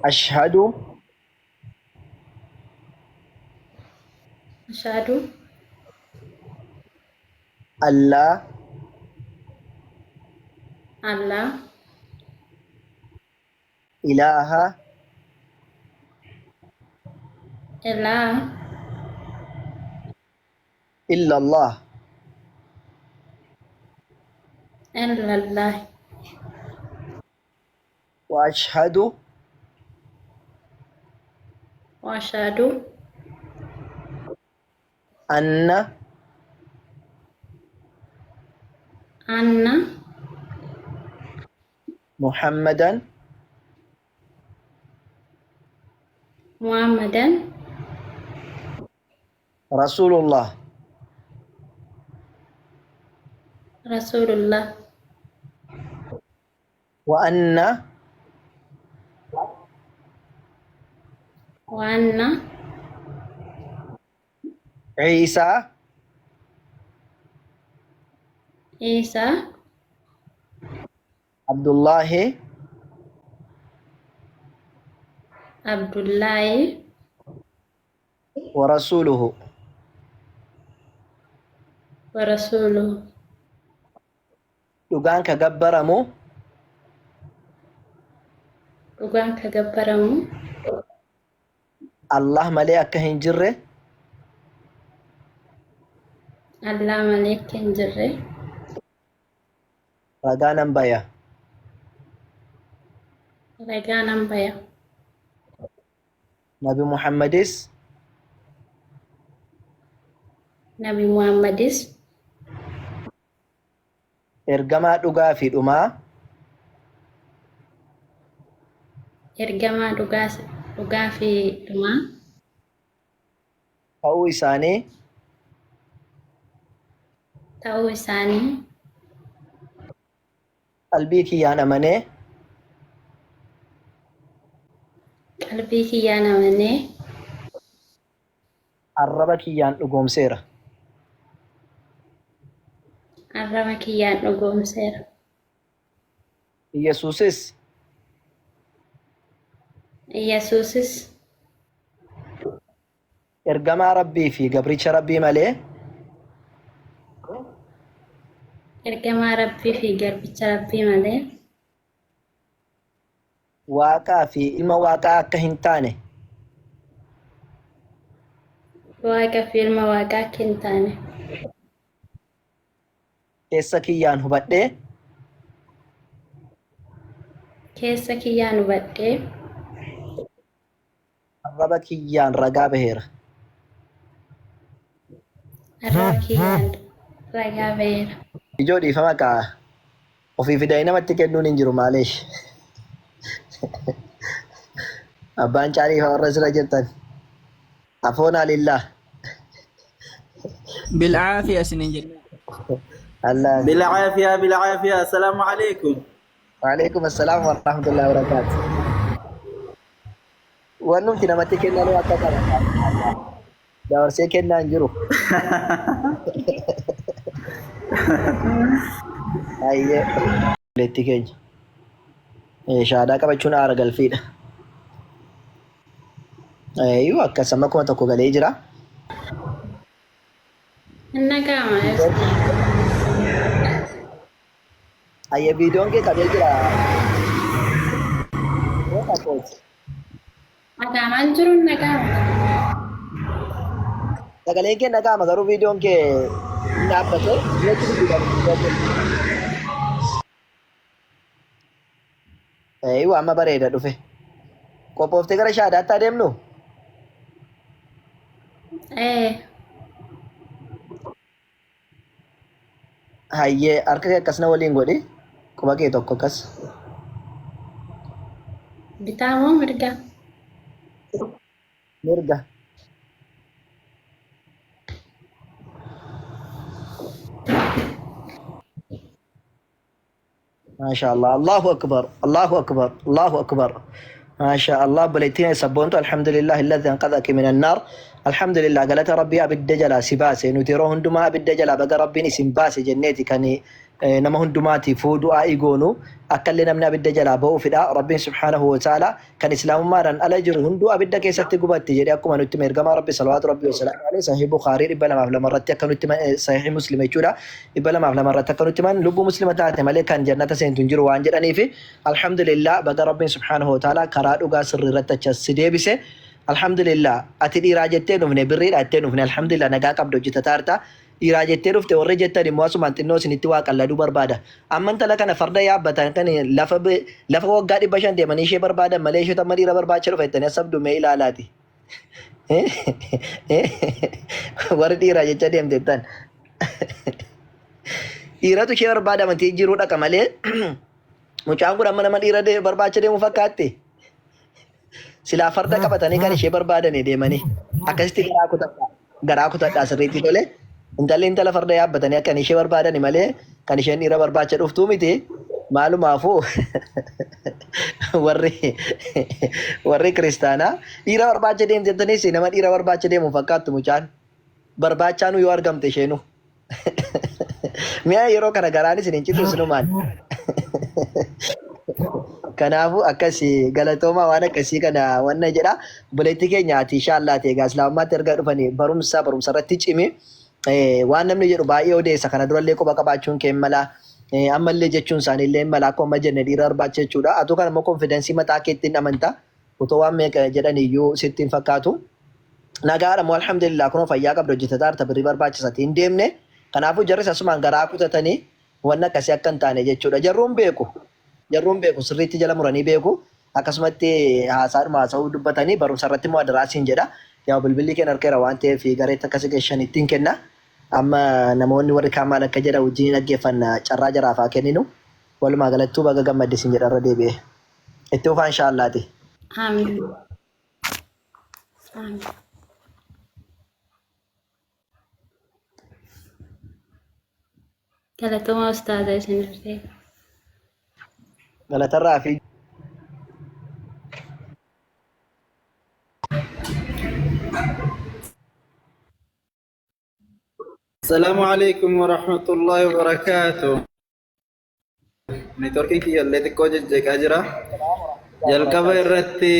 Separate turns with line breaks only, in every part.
Ashhadu.
Ashhadu.
Allaa.
Allaa.
Ilaaha.
Ilaaha.
Illallah.
Illallah.
Wa ashhadu.
Wa ashhadu.
Anna.
Anna.
Muhammadan.
Muhammadan.
Rasuulullah.
Rasuulullah.
Wa anna.
Wa anna.
Ciisaa.
Ciisaa.
Abdullaahi.
Abdullaahi.
Wa rasuuluhu.
Wa rasuuluhu.
Dhugaan ka gabbaramu.
Dhugaan ka gabbaramu.
Allah malee akka hin jirre.
Allah malee akka hin jirre.
Ragaa nan baya.
Ragaa nan baya.
Nabi Muhammadis.
Nabi Muhammadis.
Ergamaa dhugaa fi dhumaa.
Ergamaa dhugaa fi dhumaa.
Ta'uu isaanii.
Ta'uu isaanii.
Qalbii kiyyaan amanee.
Qalbii kiyyaan amanee.
Arraba kiyyaan dhugoomseera.
Arraba kiyyaan dhugoomseera.
Iyyasuusis.
Iyyasuusis.
Ergamaa Rabbii fi gabricha Rabbii malee.
Ergamaa Rabbii fi garbicha Rabbii malee.
Waaqaa fi ilma Waaqaa akka hin taane.
Waaqa fi ilma Waaqaa akka hin taane.
Keessa kiyyaan hubadhee.
Keessa kiyyaan hubadhee.
Arraba kiyyaan ragaa baheera.
Arraba kiyyaan ragaa baheera.
Ijoo dhiifama kaa ofii fidanii namatti kennuun hin jiru maaleesh. Abbaan caalii warra sira jirtan. Afoonaa lillah.
Bil'aafiya isiniin jenna.
Allah.
Bil'aafiya bil'aafiya. Assalaamu alaikum.
Waalaikum assalam wa rahmatullahi wa barakatuh. Wannumti namatti kennanuu akka qaba. Dabarsee kennaa hin jiru. Baay'ee. Obboleettii keenya. Shahaadaa qabachuun aara galfiidha. Eeyyuu akkas amma 1000 galee jira.
Hin dhaga'ama.
Ayya viidiyoon kee qabee jira. Yoo kooti.
Dhaga'amaan jiru hin dhaga'ama.
Sagaleen kee dhaga'ama garuu viidiyoon kee hin dhaabbate. Duratti jijjiirama viidiyoo kee. Eeyyuu amma bareeda dhufe. Qophooftee gara shaadaatti adeemnu?
Ee.
Hayyee harka kee akkas na waliin godhi. Quba kee tokko akkas.
Bitaa moo mirga?
Mirga. Maashaa Allah. Allahu akbar. Allahu akbar. Allahu akbar. Maashaa Allah obboleettiin sabboontu alhamdulillah alladhi anqadhaki minan naar. Alhamdulillah galata rabbii abidda jalaa si baase nuti yeroo hundumaa abidda jalaa baga rabbiin isin baase jenneeti kan Nama hundumaatiifuu du'aa'ii goonu akkallee namni abidda jalaa ba'uufidha. Rabbiin subhaanahu wa ta'ala kan islaamummaadhaan ala jiru hunduu abidda keessatti gubatti jedhee akkuma nutti hime ergamaa Rabbi salawaatu Rabbi wasalaamu alayhi sahih Bukhaarii 202 irratti akka nutti hime sahih Muslim jechuudha 202 irratti akka nutti himan lubbuu muslima taate malee kan jannata seentu hin jiru waan jedhaniifi alhamdulillah baga Rabbiin subhaanahu wa ta'ala karaa dhugaa sirrii irratti achi as si deebise. Alhamdulillah ati dhiiraa jettee hin dhufne birriidha jettee hin dhufne alhamdulillah nagaa qabda hojjetataarta Dhiiraa jettee dhufte warri jettan immoo asumaan xinnoo isinitti waa qalladuu barbaada. Amma intala kana farda yaabbatan kan lafa lafa waggaa 500 deemanii ishee barbaadan malee isheetu amma dhiira barbaacha dhufa jettanii asabdu mee ilaalaati. Warri dhiiraa jecha deemte jettan. Dhiiratu ishee barbaada amantii jiruu dhaqa malee mucaan kun amma nama dhiira barbaacha deemu fakkaatti. Silaa farda qabatanii kan ishee barbaadanii deemanii akkasitti garaa kutadhaa garaa kutadhaa sirriitti tole. Intalli intala farda yaabbatanii akkan ishee barbaadani malee kan isheen dhiira barbaacha dhuftuu miti. Maalumaafuu warri warri kiristaanaa dhiira barbaacha deemtettanis nama dhiira barbaacha deemu fakkaattu mucaan. Barbaachaanuu yoo argamte isheenuu. Mi'a yeroo kana garaan isin hin citu isinumaan. Kanaafuu akkasi galatoomaa waan akkasii kana wanna jedha. Obboleettii keenya ati inshaallah ati egaa islaamummaatti erga dhufanii barumsa barumsa irratti cimi. Waan namni jedhu baay'ee odeessa kana durallee quba qabaachuun kee hin mala. Ammallee jechuun isaaniillee hin mala akkuma amma jenne dhiira barbaacha jechuudha. Atuu kana immoo konfidensii mataa keetti hin amanta. Otoo waan meeqa jedhan iyyuu sitti hin fakkaatu. Nagaadha moo alhamdulillah kunoo fayyaa qabda hojjetataa jirta birrii barbaachisati hin deemne. Kanaafuu jarris asumaan garaa kutatanii wanni akkasii akka hin taane jechuudha. Jarruun beeku. Jarruun beeku sirriitti jala muranii beeku. Akkasumatti haasaadhuma haasa'uu dubbatanii barumsa irratti immoo adaraa siin jedha. Yaa bilbilli keen harkeera waan ta'eef gareetti akkasi geeshan ittiin kenna. Amma namoonni warri kaan maal akka jedhan wajjin dhaggeeffanna carraa jaraaf haa kenninu. Walumaa galattuu baga gammadde siin jedha irra deebi'ee. Itti fufaa inshaallaati.
Amiin. Amiin. Galatoomaa ustaaza isinirree.
Galatarraa fi
Assalaamu alaikum warahmatullahi wabarakaatuh. Neetworkiin kiyya illee xiqqoo jejjeeqaa jira. Jalqaba irratti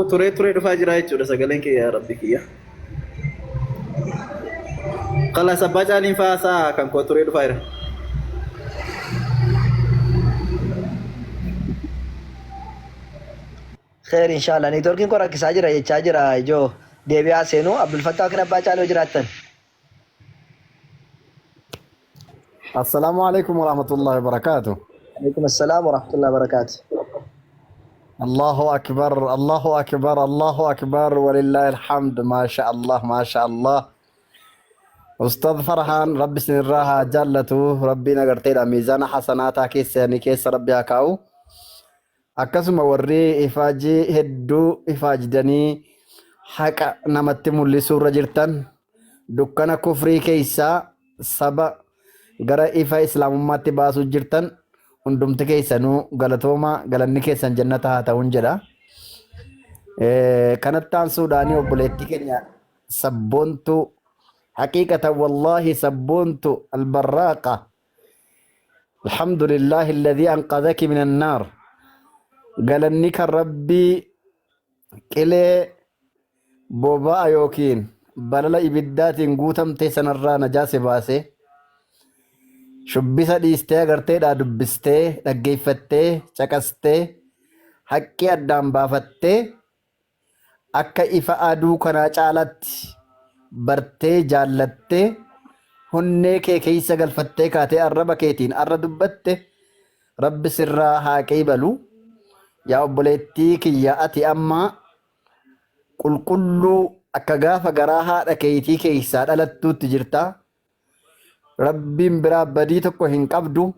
turee turee dhufaa jira jechuudha sagaleen kiyya yaa rabbi kiyya. Kalaas abbaa caaliin faasaa kan koo turee dhufaa jira.
Kheer inshallah networkiin koo rakkisaa jira jechaa jira ijoo deebi'aa seenuu Abdul Fattaa yookiin Abbaa Caaloo jiraattan.
Assalaamu alaikum warahmatullahi wabarakatuh.
Alaikum assalaam wa rahmatullahi wa barakaatu.
Allahu akbar, Allahu akbar, Allahu akbar, walillahi alhamd, maasha Allah, maasha Allah. Ustaz Farhaan rabbi isinirraa haa jaallatu, rabbiin agarteedha miizaana hasanaataa keessanii keessa rabbi haa kaa'u. Akkasuma warri ifaajii hedduu ifaajidanii haqa namatti mul'isuu irra jirtan dukkana kufrii keessaa saba gara ifa islaamummaatti baasuu jirtan hundumti keessanuu galatoomaa galanni keessan jannata haa ta'uun jedha. Kanatti aansuudhaan obboleettii keenya sabboontuu haqiiqatan wallaahi sabboontu albarraaqa Alhamdulillahi alladhii anqadhaki minan naar. Galanni kan Rabbii qilee boba'a yookiin balala ibiddaatiin guutamte sanarraa najaa si baase. Shubbisa dhiistee agarteedhaa dubbistee dhaggeeffattee caqastee haqqii addaan baafattee Akka ifa aduu kanaa caalaatti bartee jaallattee honnee kee keessa galfattee kaatee arraba keetiin arra dubbatte Rabbi sirraa haa qeebalu. Yaa obboleettii kiyya ati amma qulqulluu akka gaafa garaa haadha keetii keessaa dhalattuutti jirta. Rabbiin biraa badii tokko hin qabdu.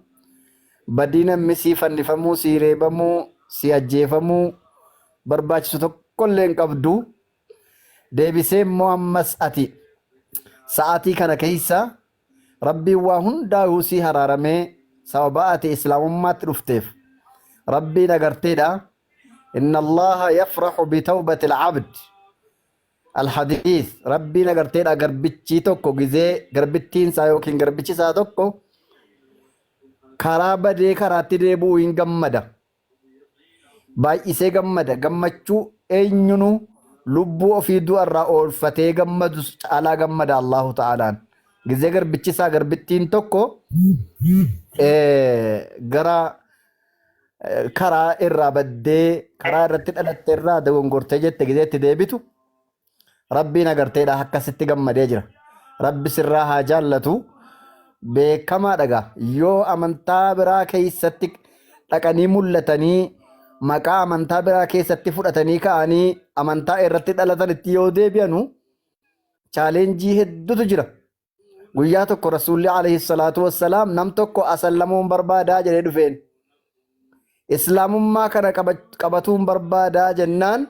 Badii namni sii fannifamuu, sii reebamuu, sii ajjeefamuu barbaachisu tokkollee hin qabdu. Deebisee immoo ammas ati sa'aatii kana keessa Rabbiin waa hundaayuu sii haraaramee sababa ati islaamummaatti dhufteef Rabbiin agarteedha. Inna Allaha yafraxu bitawbati al-abd. Alhadiis Rabbiin agarteedha garbichii tokko gizee garbittiin isaa yookiin garbichi isaa tokko karaa badee karaatti deebi'uu hin gammada. Baay'isee gammada. Gammachuu eenyunuu lubbuu ofii du'arraa oolfatee gammadu caalaa gammada Allahu ta'aalaan. Gizee garbichi isaa garbittiin tokko gara karaa irraa baddee karaa irratti dhalatte irraa dogongortee jette gizee itti deebitu Rabbiin agarteedha akkasitti gammadee jira. Rabbi sirraa haa jaallatu. Beekamaadha gaa yoo amantaa biraa keessatti dhaqanii mul'atanii maqaa amantaa biraa keessatti fudhatanii ka'anii amantaa irratti dhalatanitti yoo deebi'anu chaalenjii hedduutu jira. Guyyaa tokko Rasuulli alayhi salaatu wassalaam nam tokko asallamuun barbaadaa jedhee dhufeen. Islaamummaa kana qabatuun barbaadaa jennaan